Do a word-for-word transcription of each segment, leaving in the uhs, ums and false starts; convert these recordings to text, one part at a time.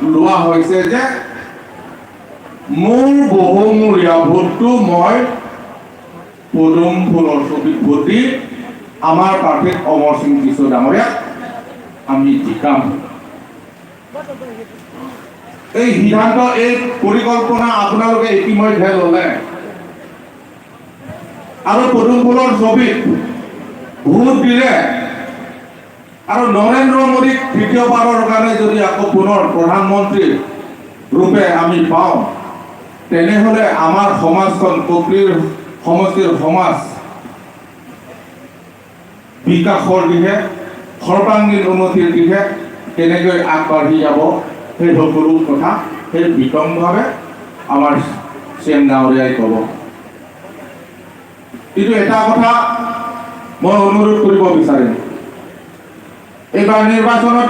লোৱা হৈছে যে মোৰ বহুমূলীয়া ভোটটো মই পদুম ফুলৰ ছবিত ভোট দি আমাৰ প্ৰাৰ্থী অমৰ সিং টিছো ডাঙৰীয়াক আমি জিকাম। এই সিদ্ধান্ত, এই পৰিকল্পনা আপোনালোকে ইতিমধ্যে ল'লে আৰু পদুম ফুলৰ ছবিত ভোট দিলে আৰু নৰেন্দ্ৰ মোদীক তৃতীয়বাৰৰ কাৰণে যদি আকৌ পুনৰ প্ৰধানমন্ত্ৰী ৰূপে আমি পাওঁ, তেনেহ'লে আমাৰ সমাজখন, ককলিৰ সমষ্টিৰ সমাজ বিকাশৰ দিশে, সৰ্বাংগীন উন্নতিৰ দিশে কেনেকৈ আগবাঢ়ি যাব, সেই সকলো কথা সেই বিতংভাৱে আমাৰ চি এম ডাঙৰীয়াই ক'ব। কিন্তু এটা কথা মই অনুৰোধ কৰিব বিচাৰিম, এইবাৰ নিৰ্বাচনত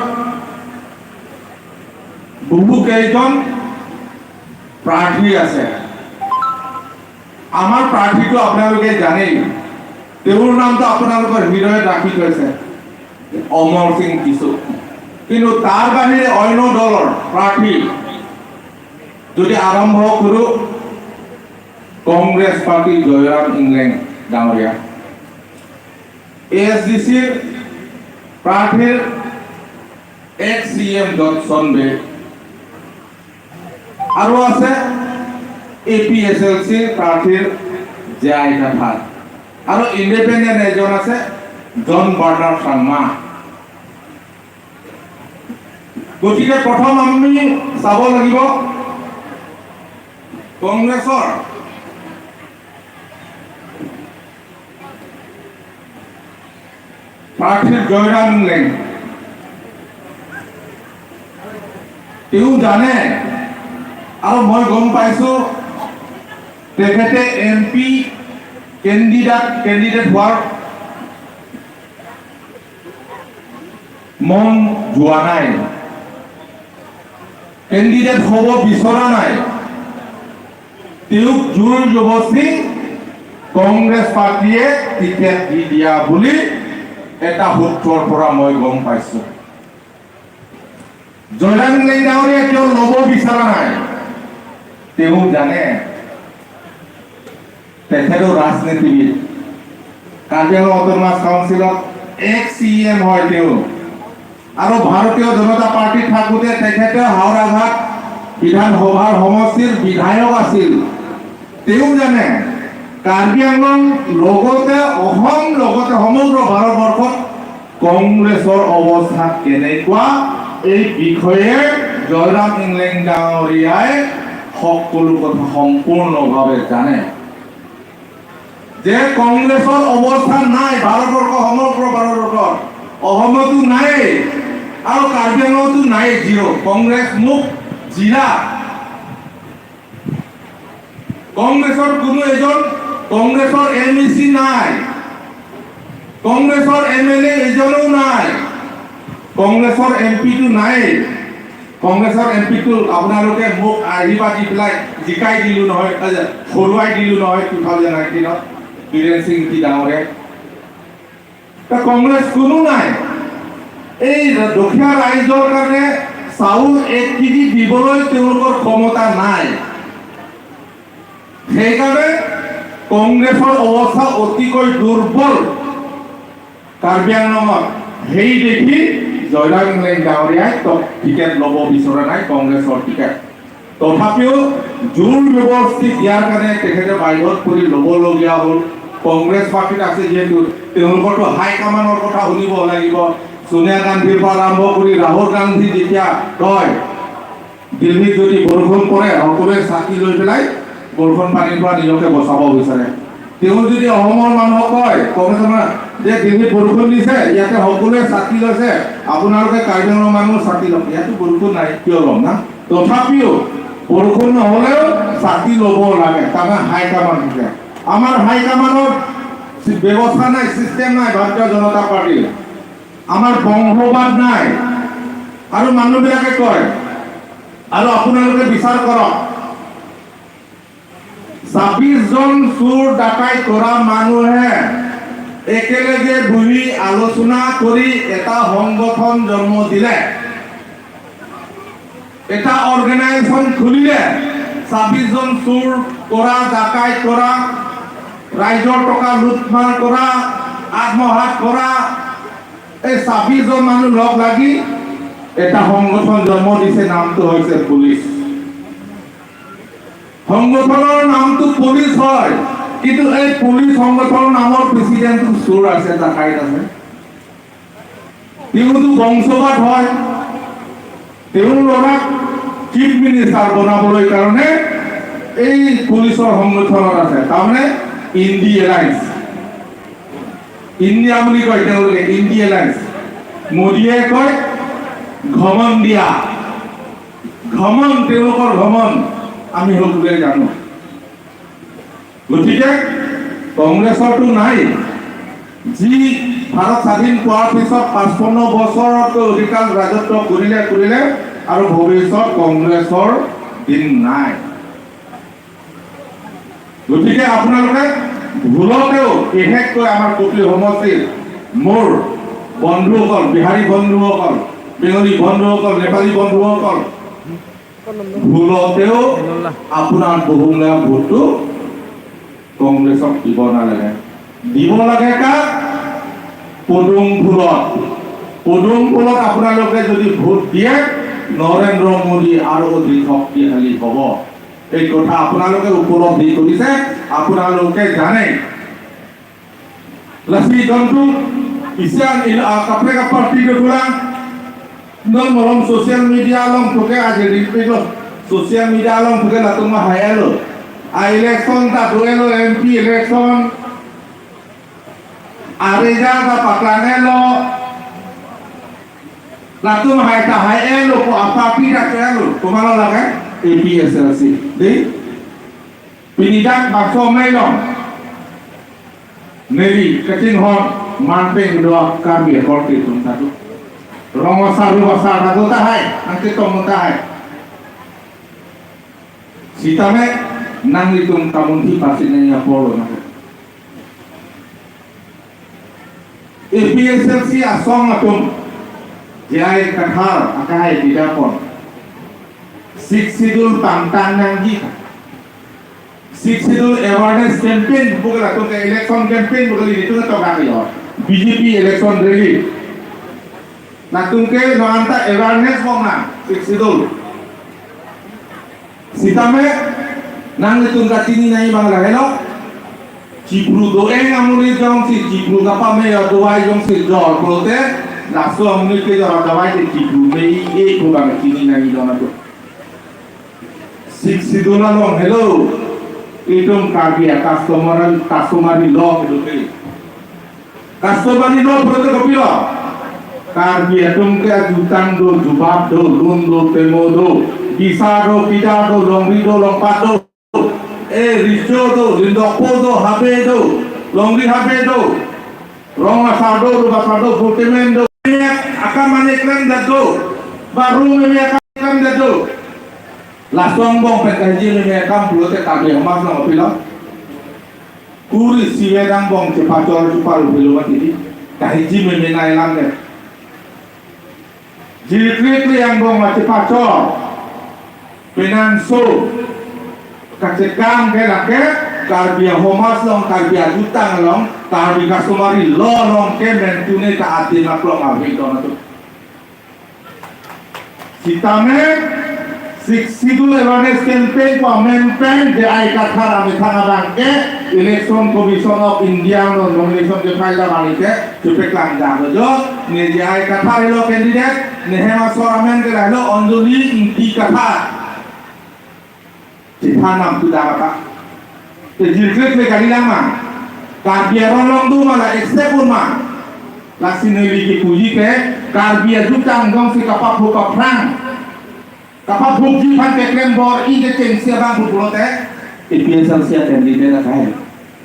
বহু কেইজন প্ৰাৰ্থী আছে। আমাৰ প্ৰাৰ্থীটো আপোনালোকে জানেই, তেওঁৰ নামটো আপোনালোকৰ হৃদয়ত ৰাখি থৈছে, অমৰ সিং টিছো। কিন্তু তাৰ বাহিৰে অন্য দলৰ প্ৰাৰ্থী যদি আৰম্ভ কৰোঁ, কংগ্ৰেছ প্ৰাৰ্থী জয়ৰাম ইংলেং ডাঙৰীয়া, এ এছ ডি চিৰ প্ৰাৰ্থীৰ এক্স চি এম জনচন বে, আৰু আছে এ পি এইচ এল চিৰ প্ৰাৰ্থীৰ জে আই কাথাৰ, আৰু ইণ্ডিপেণ্ডেণ্ট এজন আছে জন বাৰ্ণাৰ্ড চাংমা। গতিকে প্ৰথম আমি চাব লাগিব কংগ্ৰেছৰ প্ৰাৰ্থীৰ জয়ৰাম ইংলেং। তেওঁ জানে আৰু মই গম পাইছো তেখেতে এম পি কেণ্ডিডেট, কেণ্ডিডেট হোৱাৰ মন যোৱা নাই, কেণ্ডিডেট হ'ব বিচৰা নাই। তেওঁক জোৰ জবৰদস্তি কংগ্ৰেছ পাৰ্টীয়ে টিকেট দি দিয়া বুলি এটা সূত্ৰৰ পৰা মই গম পাইছো। জয়ৰাম ইংলেং ডাঙৰীয়া কিয় ল'ব বিচৰা নাই? তেওঁ জানে, তেখেতো ৰাজনীতিবিদ। কাৰ্বি আংলং অট'নমাছ কাউন্সিলত এক্স চি এম হয় তেওঁ। আৰু ভাৰতীয় জনতা পাৰ্টীত থাকোঁতে তেখেতে হাওৰাঘাট বিধানসভাৰ সমষ্টিৰ বিধায়ক আছিল। তেওঁ জানে কাৰ্বি আংলং লগতে অসম লগতে সমগ্ৰ ভাৰতবৰ্ষত কংগ্ৰেছৰ অৱস্থা কেনেকুৱা, এই বিষয়ে জয়ৰাম ইংলেং ডাঙৰীয়াই সকলো কথা সম্পূৰ্ণভাৱে জানে। যে কংগ্ৰেছৰ অৱস্থা নাই ভাৰতবৰ্ষ, সমগ্ৰ ভাৰতবৰ্ষত, অসমতো নাই আৰু কাৰ্বি আংলঙতো নাই, জিৰ'। কংগ্ৰেছ মুক্ত জিলা। কংগ্ৰেছৰ কোনো এজন কংগ্ৰেছৰ এম ই চি নাই, কংগ্ৰেছৰ এম এল এ এজনো নাই, কংগ্ৰেছৰ এম পিটো নাই। কংগ্ৰেছৰ এম পিটো আপোনালোকে মোক আশীৰ্বাদ দি পেলাই জিকাই দিলো নহয়, আ, হৰুৱাই দিলো নহয় টু থাউজেণ্ড নাইনটিনত বীৰেন সিং ইংতি ডাঙৰে। তা কংগ্ৰেছ কোনো নাই। এই দুখীয়া ৰাইজৰ কাৰণে চাউল এক কেজি দিবলৈ তেওঁলোকৰ ক্ষমতা নাই। সেইকাৰণে কংগ্ৰেছৰ অৱস্থা অতিকৈ দুৰ্বল কাৰ্বি আংলঙত। সেই দেখি জয়ৰাম ইংলেং ডাঙৰীয়াই ত-, টিকেট ল'ব বিচৰা নাই, কংগ্ৰেছৰ টিকেট। তথাপিও জোৰ জবৰদস্তি দিয়াৰ কাৰণে তেখেতে বাধ্যত পৰি ল'বলগীয়া হ'ল। কংগ্ৰেছ পাৰ্টীত আছে যিহেতু, তেওঁলোকৰতো হাই কমাণ্ডৰ কথা শুনিব লাগিব। ছোনিয়া গান্ধীৰ পৰা আৰম্ভ কৰি ৰাহুল গান্ধী যেতিয়া কয়, দিল্লীত যদি বৰষুণ পৰে, সকলোৱে ছাতি লৈ পেলাই বৰষুণ পানীৰ পৰা নিজকে বচাব বিচাৰে। তেওঁ যদি অসমৰ মানুহক কয়, কংগ্ৰেছৰ মানুহ, যে দিল্লীত বৰষুণ দিছে, ইয়াতে সকলোৱে ছাতি লৈছে, আপোনালোকে কাৰ্বি আংলঙৰ মানুহ ছাতি লওক। ইয়াতো বৰষুণ নাই, কিয় ল'ম না? তথাপিও বৰষুণ নহ'লেও ছাতি ল'ব লাগে, তাৰমানে হাই কমাণ্ড থাকে। আমাৰ হাই কমাণ্ডৰ ব্যৱস্থা নাই, ছিষ্টেম নাই ভাৰতীয় জনতা পাৰ্টীৰ। আমাৰ বংশবাদ নাই। আৰু মানুহবিলাকে কয়, আৰু আপোনালোকে বিচাৰ কৰক, ছাব্বিশ জন চোৰ ডাকাইত কৰা মানুহে একেলগে বহি আলোচনা কৰি এটা সংগঠন জন্ম দিলে। এটা অৰ্গেনাইজেশ্যন খুলিলে ছাব্বিশ জন চুৰ কৰা, ডাকাইত কৰা, ৰাইজৰ টকা লুটমাৰ কৰা, আত্মসাৎ কৰা, এই ছাব্বিশ জন মানুহ লগ লাগি এটা সংগঠন জন্ম দিছে, নামটো হৈছে পুলিচ। সংগঠনৰ নামটো পুলিচ হয়, কিন্তু এই পুলিচ সংগঠনৰ নামৰ প্ৰেচিডেণ্টটো চুৰ আছে, ডাকাইত আছে। তেওঁতো বংশবাদ হয়, তেওঁৰ ল'ৰাক চিফ মিনিষ্টাৰ বনাবলৈ কাৰণে এই পুলিচৰ সংগঠনত আছে, তাৰমানে ইণ্ডি এলায়েন্স। ইণ্ডিয়া বুলি কয় তেওঁলোকে, ইণ্ডি এলায়েন্স। মোদীয়ে কয় ঘমন দিয়া। ঘমন, তেওঁলোকৰ ঘমন আমি সকলোৱে জানো। গতিকে কংগ্ৰেছৰতো নাই। যি ভাৰত স্বাধীন পোৱাৰ পিছত পাঁচপন্ন বছৰতকৈ অধিককাল ৰাজত্ব কৰিলে, কৰিলে আৰু ভৱিষ্যত কংগ্ৰেছৰ দিন নাই। গতিকে আপোনালোকে ভুলতেও, বিশেষকৈ আমাৰ কপিলী সমষ্টিৰ মোৰ বন্ধুসকল, বিহাৰী বন্ধুসকল, বেংগলী বন্ধুসকল, নেপালী বন্ধুসকল, ভুলতেও আপোনাৰ বহুমূলীয়া ভোটটো কংগ্ৰেছক দিব নালাগে। দিব লাগে কাক? পদুম ফুলত। পদুম ফুলত আপোনালোকে যদি ভোট দিয়ে, নৰেন্দ্ৰ মোদী আৰু অধিক শক্তিশালী হ'ব। এই কথা আপোনালোকে উপলব্ধি কৰিছে, আপোনালোকে জানে। Lasi dontu isian il a kaprek aparty dolang. Non malom social media along puke aja di pilo. Social media along puke latum ma hai elo. A election ta do elo, M P election. A result ta paklang elo. Latum hai ta hai elo ko apa pida ke elo. Kumalo lake A P H L C. Di? Pini dak bangso amei along neli kachinghon manpeng do Karbi akorte atum ta do. Rong asar ru asar ta do tahai, nangchetong tahai. Sitame nanglitum kamunthi pasi nangji apor lo nang. A P H L C asong atum, J I Kathar akehai bidapon. Sixth Schedule pangtang nangji. Sixth Schedule awareness campaign, bukan latum ke election campaign, bukan ini tu ngetok lagi ya. B J P election rally. Latum ke no anta awareness bom na, Sixth Schedule. Sitame, nanglitum kachini nangji abang lahelo. Chipru do-eng amonit jongsi, chipru kapame ya dawai jongsi jor pulote, laso amonit ke jor dawai ke chipru me-i e pu abang chini nangji dona tu. Sixth Schedule along helo, itum Karbi a customary, customary law kedo ke. Customary law pulote kopilo? Karbi atum ke ajutang do, jubab do, lun do, temo do, bisa do, pida do, longri do, longpat do, eh, riso do, lindokpo do, habe do, longri habe do, rong asar do, rup asar do, botemen do. Akam mane klem dat do, baru meme akam klem dat do. Laso angbong pen kahiji meme akam pulote Karbi Anglong apilo. Kuri siwe angbong chepachor chupal upilo mati di. Kahiji meme nai lang de. Jirikri kri angbong ma chepachor. Penanso. Kachekang ke lake Karbi Anglong, Karbi ajutang along, Karbi customary law along ke mentune ta ati maklok avi don atum. Sitame Sixth Schedule awareness campaign ko amen pen J I Kathar amethang abang ke Election Commission of India no nomination ke file abang ke chepeklang jado jo, ne J I Kathar helo candidate, ne hem asor amen ke lahelo Anjali Ingti Kathar. Chethan nam tu dara ta. Te jirkre kre kali lang ma. Karbi aron along do ma la accept un ma. Lasi neli kipuji ke Karbi ajutang jongsi kapaphu kaphrang. Kapaphuji aphan keklem bor-i kechengsi abang pu pulote. A P H L C a candidate akai.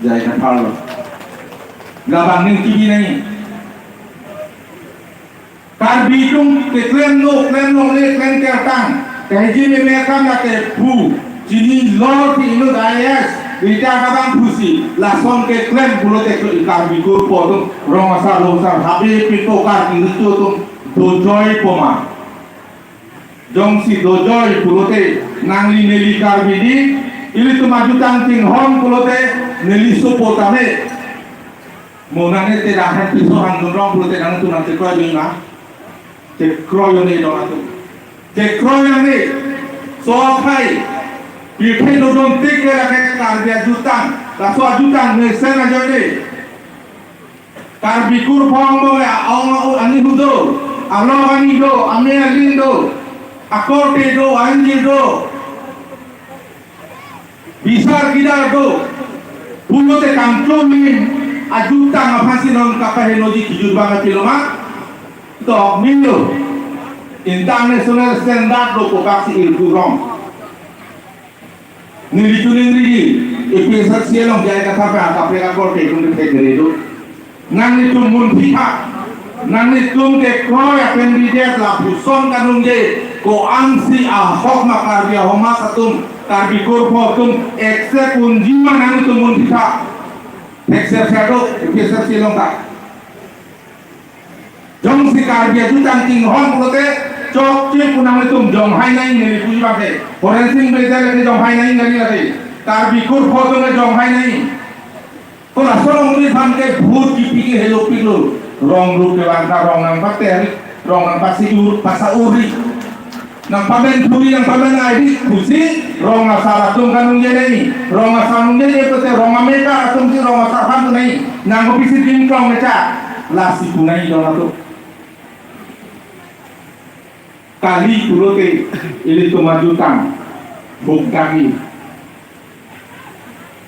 J I Kathar lo. Labang ning kibi nai. Karbi atum keklem no, klem no le, klem kertang. Kahiji meme akam lake phu. Chinilo si inut I A S. Rita kabang phu si. Lason keklem pulote ke Karbi kur po atum. Rong asar, rong asar. Habe pito Karbi itu atum. Dojoi poma. Jongsi dojoi pulote nangli neli Karbi di, ilitum ajutang chinghon pulote neli sopo tame. Mo nangne te dahai piso hangdun rong pulote nangtum nangchekroi dun ma? Chekroi un-e dong atum. Chekroi nangne. So akhai. Pirthe dodon tik ke lake Karbi ajutang. Laso ajutang mesen ajoine. Karbi kurphong do ya, aong aning do, along aning do, ame aling do, akorte do, anjir do, bisar kidar do, pulote kangklong ni ajutang aphansi non kapahenoji kijut bang apilo ma? Tok milo. International standard lo kokaksi irkurong. Neli chuning rigi, A P H L C along jai katha pe atap rega kor ke tung ke kere do. Nanglitum munthi tha. Nanglitum ke kroi a candidate lapuson kanung je, ko-ansi ahok ma Karbi ahomas atum, Karbi kurpho atum, accept unji ma nanglitum munthi tha. Accept sado, A P H L C along ta. Jongsi Karbi ajutang chinghon pulote, chokche pu nanglitum jonghai nai neli puji bangke. Horen Sing Bey lake jonghai nai neli lake. Karbi kurpho atum le jonghai nai. Ko laso along ni than ke vote kipi ke helopiklo. Rong rup ke bangka rong nangpate hari, rong nangpasi ur, pasa uri. Nangpamen thuri, nangpamen aidi pusi, rong asar atum kanung je nai. Rong asar nung je nai pute rong ameka atumsi rong asar aphan tu nai. Nang kopisi dim krong mecha. Lasi pu nai dong atum. Kali pulote ilitum ajutang. Buk dagi.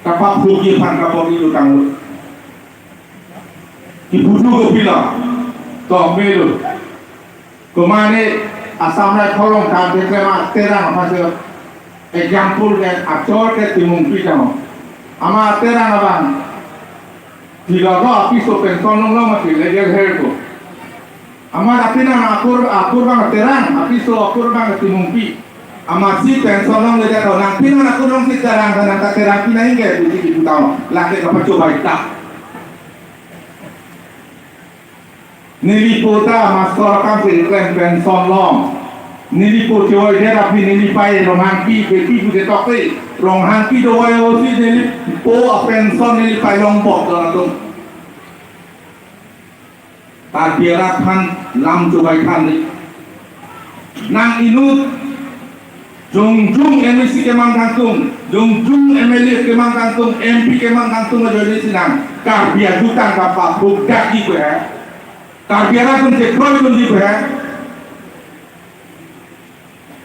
Kapap hugi aphan kapori jutang lo. Kipudu kopilo. Tok melo. Komane Assam Rifle along kam keklem aterang aphansi example ke achor ke Timungpi jang. Amat aterang abang. Tiga ko apiso pension long long mati legal hair ko. Amat apinang akur, akur bang aterang, apiso akur bang Timungpi. Amatsi pension longledet ko, nangpinang akur longsi terang, nang katerang pinang ingke pusi kipu tang. Lake kapachobai ta. Neli po ta master akam si klem pension long. Neli po choi det aphi neli pei Ronghangpi, Beypi pu ketok te. Ronghangpi dovai osi neli po a pension neli pei long bok dong atum. Karbi arat aphan lam chobai than di. Nang inut jongjong M A C kemang kangtung, jongjong M L A kemang kangtung, M P kemang kangtung ajoine si nang Karbi ajutang kapabuk dagi ko he. Karbi arat atum chekroi dunji ko he.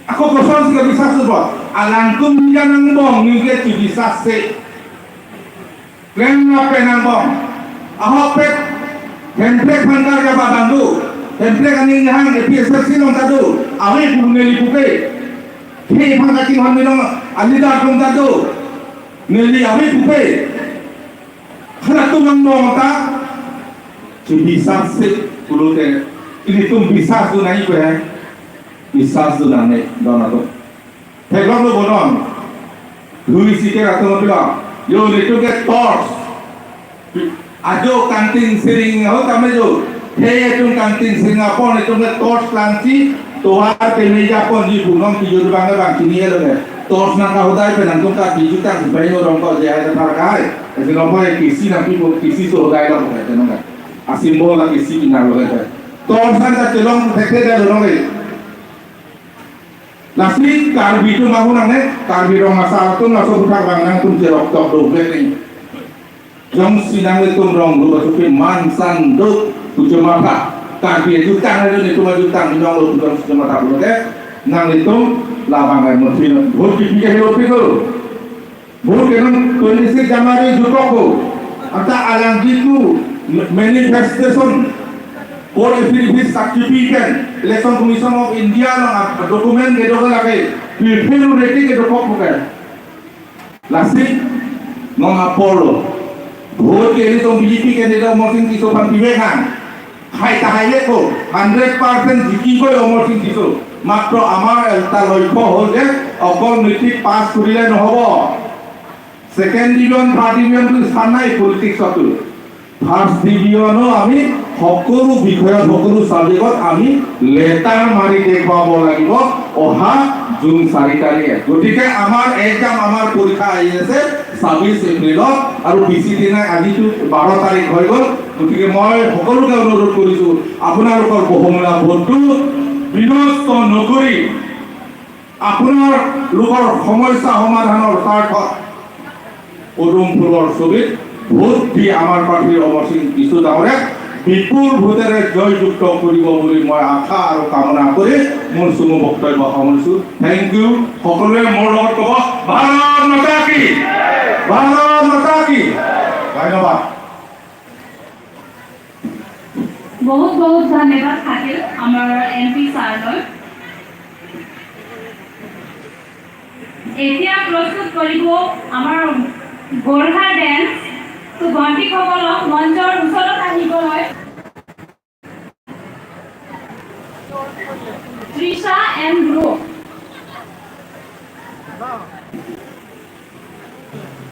Ako kosonsi kabisas subo. Alangtum ningkan angbong ningke chibisas se. Klem lapen angbong. Ahokpet. Hemprek aphan karya badang do. Hemprek aning hang A P H L C along ta do. Awi pu neli pupe. He aphan kachinghon mi long. Alida atum ta do. Neli awi pupe. Halatum angbong ta. Chibisas se pulote. Ilitum bisas do nai ko he. Bisas do nangne dong atum. Theklonglo bo non. Lui si ke atum pilo. Yo nelitum ke torch. Ajo kangting siring ho tame jo. He atum kangting siring apor nelitum ke torch langsi tovar kemeja ponji pu non kijut bang bang chinilo he. Torch nang kahodai pen nangtum ka kijutang bai no rong ko je hai thar kai. Esi nomor kisi nangpi pu kisi so hodai lo he nang. A symbol la kisi inalo he. Torch nang kachelong thekthedetlo he. Lasi Karbi atum ahut nangne, Karbi rong asar atum laso aputhak bang nangtum cherok tok do bek ni. Jongsi nanglitum rong rup atum ke mansan do kuchomata. Karbi ajutang ajo nelitum ajutang inong lo kuchom kuchomata pulote. Nanglitum labang ai mesti vote kipi ke helopiklo. Vote kenang twenty six January jutok ko. Anta alangtum manifestation. Poll affidavit sakhi pen Election Commission of India along a document kedo lake. Pirthe lo reti kedo kok bukan. Lasi non apor lo. Vote ke ilitum B J P candidate Amarsing Tisso aphan pivek nang. Hai ta hai le ko, hundred percent jiki ko Amarsing Tisso. Matro amar ekta loikho hol je, okol matric pass kurile nohobo. Second division, third division tu sanai politics atu. First division o ami hokuru bikhoyot, hokuru subject ot ami letter mari dekhwabo lagibo. অহা জুন চাৰি তাৰিখে। গতিকে আমাৰ এক্সাম, আমাৰ পৰীক্ষা আহি আছে ছাব্বিছ এপ্ৰিলত আৰু বেছি দিন নাই, আজিতো বাৰ তাৰিখ হৈ গ'ল। গতিকে মই সকলোকে অনুৰোধ কৰিছো, আপোনালোকৰ বহুমূলীয়া ভোটটো বিনষ্ট নকৰি আপোনালোকৰ সমস্যা সমাধানৰ স্বাৰ্থত পদুম ফুলৰ ছবিত ভোট দি আমাৰ প্ৰাৰ্থী অমৰ সিং টিছো ডাঙৰীয়াক বিপুল ভোটেৰে জয়যুক্ত কৰিব বুলি মই আশা আৰু কামনা কৰি মোৰ চমু বক্তব্য সামৰিছো। Thank you. সকলোৱে মোৰ লগত ক'ব, ভাৰত মাতা কি, ভাৰত মাতা কি। ধন্যবাদ। বহুত বহুত ধন্যবাদ থাকিল আমাৰ এম পি ছাৰলৈ। এতিয়া প্ৰস্তুত কৰিব আমাৰ গোৰ্খা ডেন্স। তো গুৱাহাটীসকলক মঞ্চৰ ওচৰত আহিবলৈ। Trisha and group.